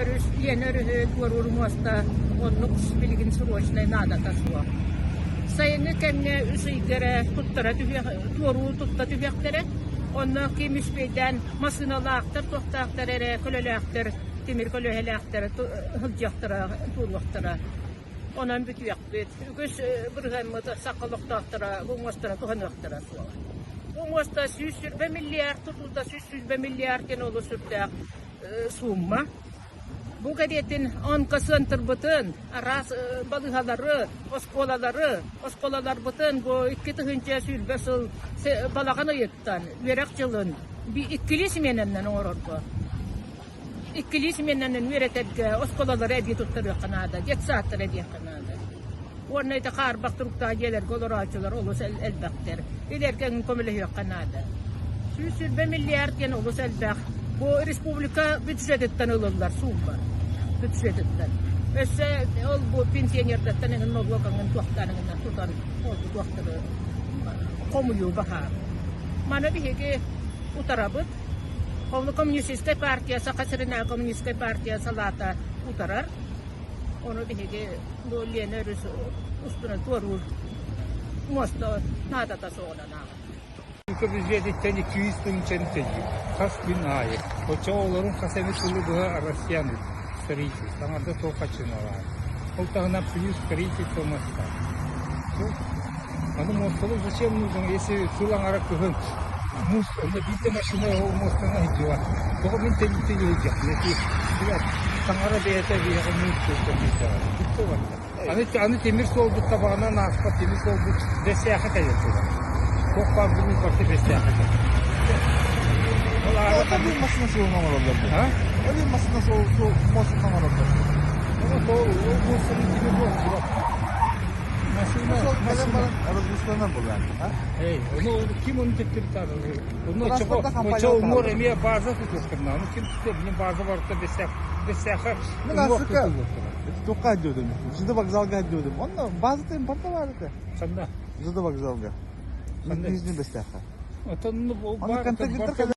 өрүс, Лена өрүһү туоруур муоста оннук билигин срочнай наадата суох. Сайыҥҥы кэмҥэ үс ыйга эрэ туттара түһүөх, туоруу тутта түһүөхтэрэ. Онно ким үспүйдээн массыыналаахтар, туохтаахтар эрэ көлөлөөхтөр, тимир көлөһөлөөхтөр сылдьыахтара, туоруохтара. Онон бүтүөхпүт. Үгүс бырыһыаммыт саха олохтоохторо бу муостаны туһаныахтара суоҕа. Бу муоста 120 миллиард тутуута 120 миллиард диэн олус сүрдээх суумма. Бу кэриэтин онкоцентрбытын, араас балыыһалары, оскуолалары, оскуолаларбытын бу 2020 сыл балаҕан ыйыттан үөрэх дьылын иккилии симиэнэнэн оҥорорго Иккилии симиэнэнэн үөрэтэргэ оскуолалары эбии туттарыахха наада, детсадтары эбиэххэ наада. Уонна ити хаарбах туруктаах дьиэлэргэ олорооччулар олус элбэхтэр. Илэргэ эҥин көмөлөһүөххэ наада. 120 миллиард диэн олус элбэх. Бу республика бюджетыттан ылыллар суумма бюджетыттан. Өссө ол бу пенсионердартан эҥин нолуок эҥин туохтаан эҥиннэн тутан ол туохтары хомуйуу баһаам. Маны биһиги утарабыт. Ол коммунистическай партия, Саха сиринээҕи коммунистическай партия салаата утарар. Ону биһиги бу Лена өрүс устунан туоруур муоста наадата суоҕунан ааҕабыт. Бюджетиттэн 200 тыһыынчаны төлүүр хас күн аайы. Оччоҕо олорун хас эмит сылы быһа Россиян строительство аҥарда туох хаччыналаах. Ол таһынан плюс строительство моста. Аны муостаны зачем нужен, если сыл аҥара кыһын муус онно биир да машина ол муостаны сылдьыбат. Тоҕо мин тэлиитэ сылдьыахпын эти блядь, таҥара бэйэтэ биһиэхэ муус суолтан биэрдэҕэ. Бүттэ барда. Аны, аны тимир суолбут табаҕынан ааспат тимир суолбут бэссээхэ кэлэр турар. Туох баар бүгүн барыта бэссээхэ кэлэр. Ол аара Ол машина суолун оҥороллор дуо? А? Ол машина суол суол муостатын оҥороллор. Ол ол муостаны тимир суол Машина, Кэлэн баран разгрузкаланар буоллаҕа. Эй, ону ким ону төттөрү Ону оччо уҥуор эмиэ база тутуохтарына, ону ким тутуо, билин база барыта бэссээхэ Мин уҥуох ассыка тутуллуохтара. туохха сылдьыбытым? ЖД вокзалга сылдьыбытым. Онно базата импорта баар этэ. Ханна? ЖД вокзалга. Ханна? Нижний Бэстээххэ. Отон Онно контейнердар кэлэн.